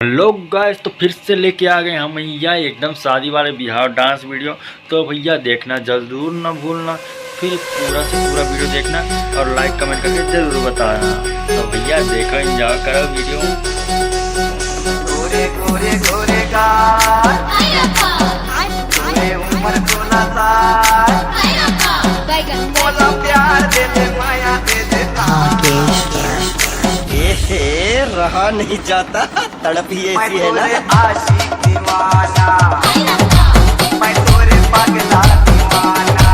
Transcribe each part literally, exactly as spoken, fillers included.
Hello guys, तो फिर से लेके आ गए हम भैया एकदम शादी वाले बिहाव डांस वीडियो। तो भैया देखना जरूर ना भूलना, फिर पूरा से पूरा वीडियो देखना और लाइक कमेंट करके जरूर बताना। तो भैया देखो, एंजॉय करो वीडियो। गोरे गोरे गोरे गाल, गोरे उम्र सोलह साल, बोला प्यार दे दे, माया दे दे। ए हे, रहा नहीं जाता, तड़प ही ऐसी है ना। आशिक दीवाना, मैं तोरे पगला दीवाना।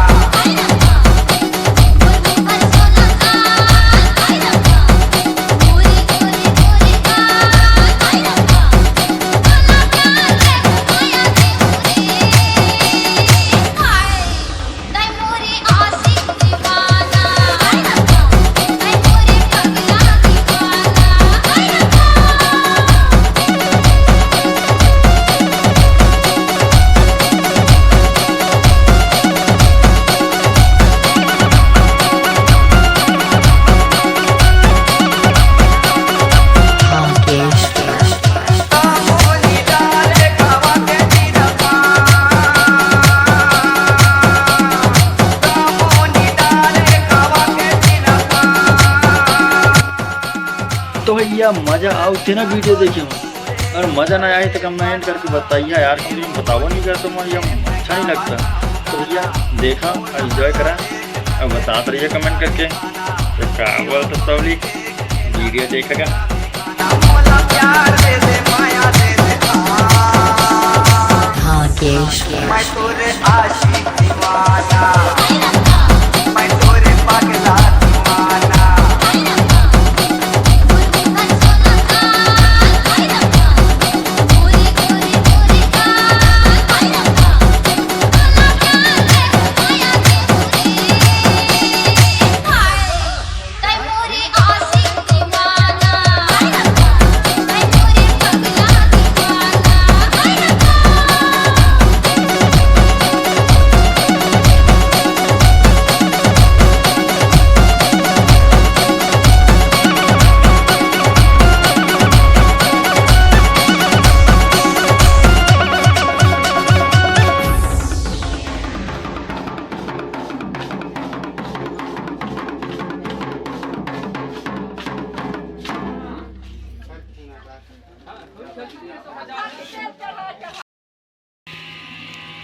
तो भैया मजा आउ तेना वीडियो देखे हो, और मजा ना आए तो कमेंट करके बताइए यार, क्योंकि बतावा नहीं करता मैं, ये अच्छा नहीं लगता। तो भैया देखा और एंजॉय करा और बतात रहिए कमेंट करके। तो का बोलता पब्लिक, वीडियो देखेगा।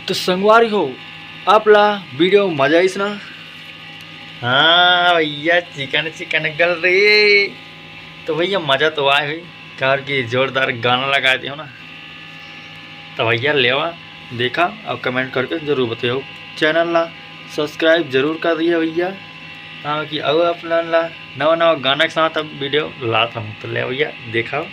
तो संगवारी हो, आप ला वीडियो मजा आइस ना? हाँ भैया, चिकन चिकन गल रे। तो भैया मजा तो आए हुई, कार की जोरदार गाना लगा दे हो ना। तो भैया लेवा देखा और कमेंट करके जरूर बताओ। चैनल ला सब्सक्राइब जरूर कर दिया भैया, ताकि और आप ला नवा नवा गाना के साथ अब वीडियो लात रहूँ। तो ले भैया देखा।